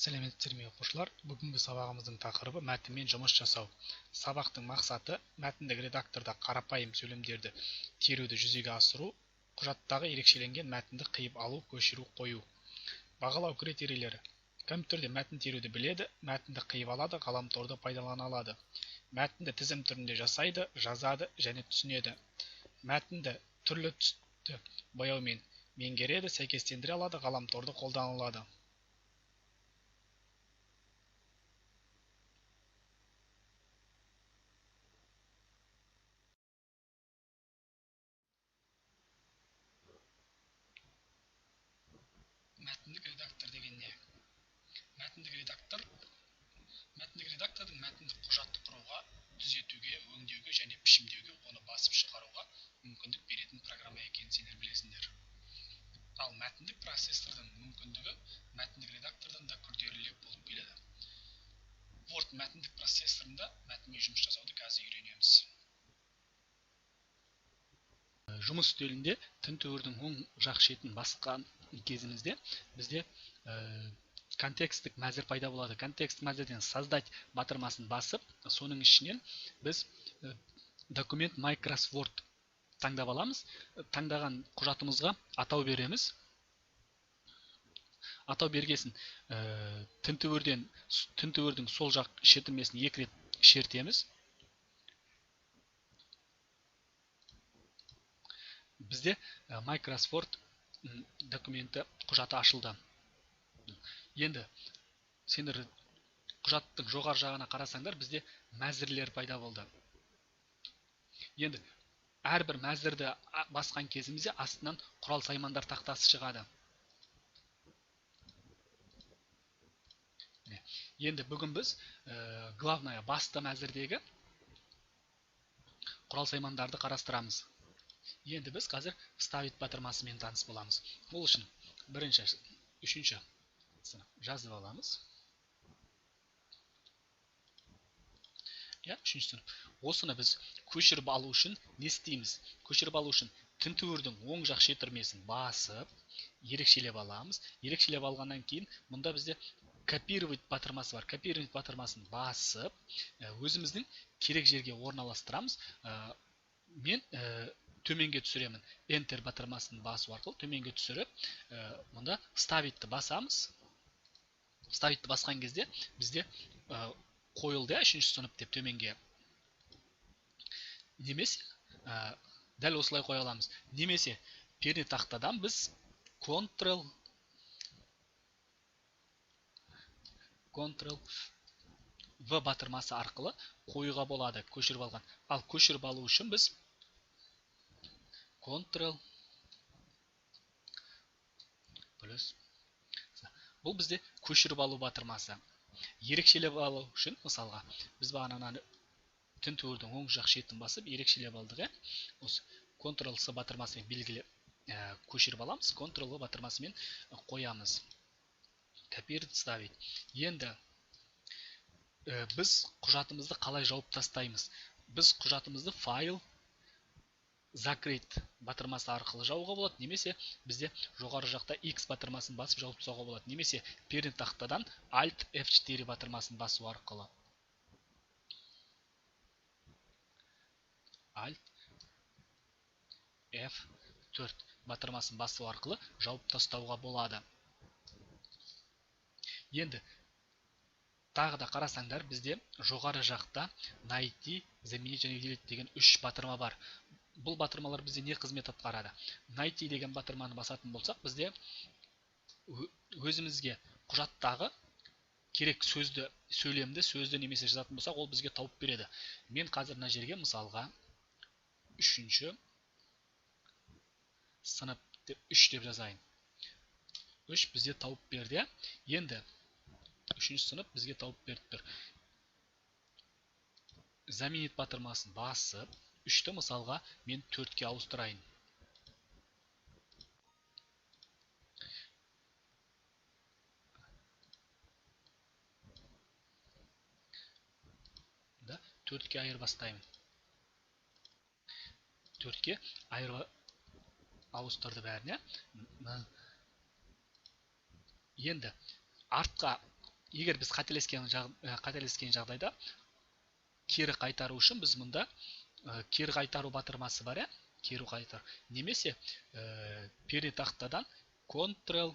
Сәлеметсіздер ме, оқушылар? Бүгінгі сабағымыздың тақырыбы мәтінмен жұмыс жасау. Сабақтың мақсаты мәтіндік редакторда қарапайым сөйлемдерді теруді жүзеге асыру, құжаттағы ерекшеленген мәтінді қиып алу, көшіру, қою. Бағалау критерийлері: компьютерде мәтін теруді біледі, мәтінді қиып алады, ғаламторды пайдалана алады. Мәтінді тізім түрінде жасайды, жазады және түсінеді. Мәтінді түрлі түсті бояумен меңгереді, сәйкестендіре алады, ғаламторды қолдана алады. Мәтіндік редактор деген не? Мәтіндік редактор мәтіндік редактордың мәтіндік құжатты құруға, түзетуге, өңдеуге және пішімдеуге, оны басып шығаруға мүмкіндік беретін программа екенін сендер білесіңдер. Ал мәтіндік процессордың мүмкіндігі мәтіндік редактордан да күрделірек болып келеді. Word мәтіндік процессорында мәтінмен жұмыс жасауды қазір үйренеміз. Жұмыс үстелінде тінтуірдің оң жақ шетін басқан кезімізде бізде контекстік мәзір пайда болады. Контекстік мәзірден создать батырмасын басып, соның ішінен біз документ Microsoft Word таңдап аламыз. Таңдаған құжатымызға атау береміз. Атау бергесін тінтуірдің сол жақ шертілмесін екі рет шертеміз. Бізде Microsoft Word документі құжаты ашылды. Енді сендер құжаттың жоғары жағына қарасаңдар, бізде мәзірлер пайда болды. Енді әрбір мәзірді басқан кезімізде астынан құрал саймандар тақтасы шығады. Енді бүгін біз главная басты мәзірдегі құрал саймандарды қарастырамыз. Енді біз қазір вставить батырмасымен таныс боламыз. Ол үшін бірінші, үшінші сынып жазып аламыз. Я, үшінші сынып. Осыны біз көшіріп алу үшін не істейміз? Көшіріп алу үшін тінтуірдің оң жақ шетірмесін басып, ерекшелеп аламыз. Ерекшелеп алғаннан кейін мұнда бізде копировать батырмасы бар. Копировать батырмасын басып, өзіміздің керек жерге орналастырамыз. Мен төменге түсіремін. Enter батырмасын басу арқылы төменге түсіріп, мұнда вставить-ті басамыз. Вставить-ті басқан кезде бізде қойылды үшінші сынып деп төменге. Немесе дәл осылай қоя аламыз. Немесе пернетақтадан біз Ctrl V батырмасы арқылы қоюға болады, көшіріп алған. Ал көшіріп алу үшін біз Ctrl плюс. Бұл бізде көшіріп алу батырмасы. Ерекшелеп алу үшін, мысалға, біз бағана тінтуірдің оң жақ шетін басып ерекшелеп алдық, Осы Ctrl C батырмасымен белгілеп көшіріп аламыз, Ctrl V батырмасымен қоямыз. Копировать, ставить. Енді біз құжатымызды қалай жауып тастаймыз? Біз құжатымызды файл закрыть батырмасы арқылы жабуға болады, немесе бізде жоғары жақта X батырмасын басып жауып тастауға болады, немесе пернетақтадан Alt F4 батырмасын басу арқылы. Alt F4 батырмасын басу арқылы жауып тастауға болады. Енді тағы да қарасаңдар, бізде жоғары жақта найти, заменить және выделить деген үш батырма бар. Бұл батырмалар бізде не қызмет атқарады? Найти деген батырманы басатын болсақ, бізде өзімізге құжаттағы керек сөзді, сөйлемді, сөзді немесе жазатын болсақ, ол бізге тауып береді. Мен қазір мына жерге мысалға үшінші сынып деп 3 деп жазайын. 3 бізде тауып берді. Енді үшінші сынып бізге тауып беріп тұр. Заменить батырмасын басып, 3-ті мысалға мен 4-ке ауыстырайын. Да, 4-ке айырбастаймын. 4-ке ауыстырды бәріне. Енді артқа Егер біз қателескен жағдайда кері қайтару үшін біз мұнда кері қайтару батырмасы бар, кері қайтару. Немесе пернетақтадан Ctrl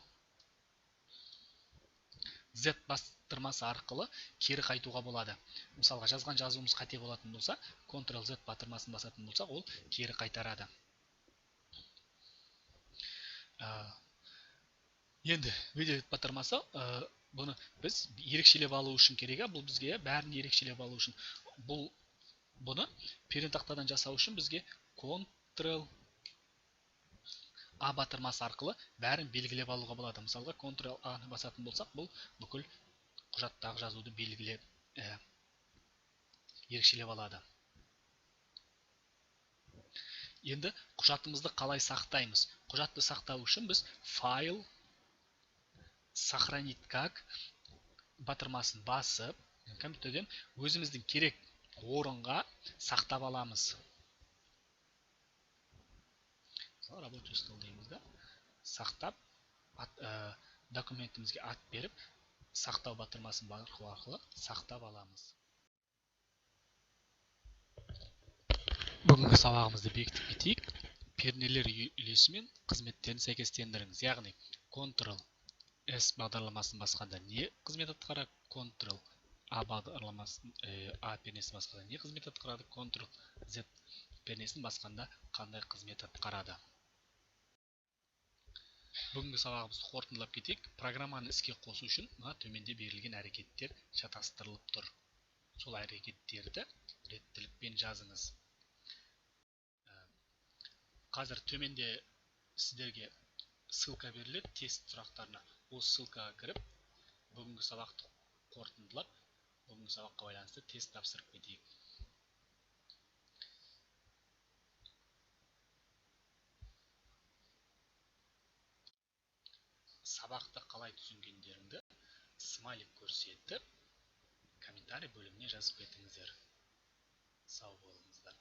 Z батырмасы арқылы кері қайтуға болады. Мысалға, жазған жазуымыз қате болатын болса, Ctrl Z батырмасын басатын болсақ, ол кері қайтарады. Енді выделить батырмасы, бұны біз ерекшелеп алу үшін керек, бұл бізге бәрін ерекшелеп алу үшін. Бұны пернетақтадан жасау үшін бізге Ctrl А батырмасы арқылы бәрін белгілеп алуға болады. Мысалға, Ctrl А-ны басатын болсақ, бұл бүкіл құжаттағы жазуды белгілеп, ерекшелеп алады. Енді құжатымызды қалай сақтаймыз? Құжатты сақтау үшін біз файл, сохранить как батырмасын басып, компьютерден өзіміздің керек орынға сақтап аламыз. Мысалы, рабочий стол дейміз да, сақтап, документімізге ат беріп, сақтау батырмасын басу арқылы сақтап аламыз. Бүгінгі сабағымызды бекітіп кетейік. Пернелер үйлесі мен қызметтерін сәйкестендіріңіз. Яғни, Ctrl S бағдарламасын басқанда не қызмет атқарады, Ctrl A бағдарламасын, A пернесін басқанда не қызмет атқарады, Ctrl Z пернесін басқанда қандай қызмет атқарады. Бүгінгі сабағымызды қорытындылап кетейік. Программаны іске қосу үшін мына төменде берілген әрекеттер шатастырылып тұр. Сол әрекеттерді реттілікпен жазыңыз. Қазір төменде сіздерге ссылка беріледі тест сұрақтарына. Осы ссылкаға кіріп, бүгінгі сабақты қорытындылап, бүгінгі сабаққа байланысты тест тапсырып кетейік. Сабақты қалай түсінгендеріңді смайлик көрсетіп, комментарий бөліміне жазып кетіңіздер. Сау болыңыздар.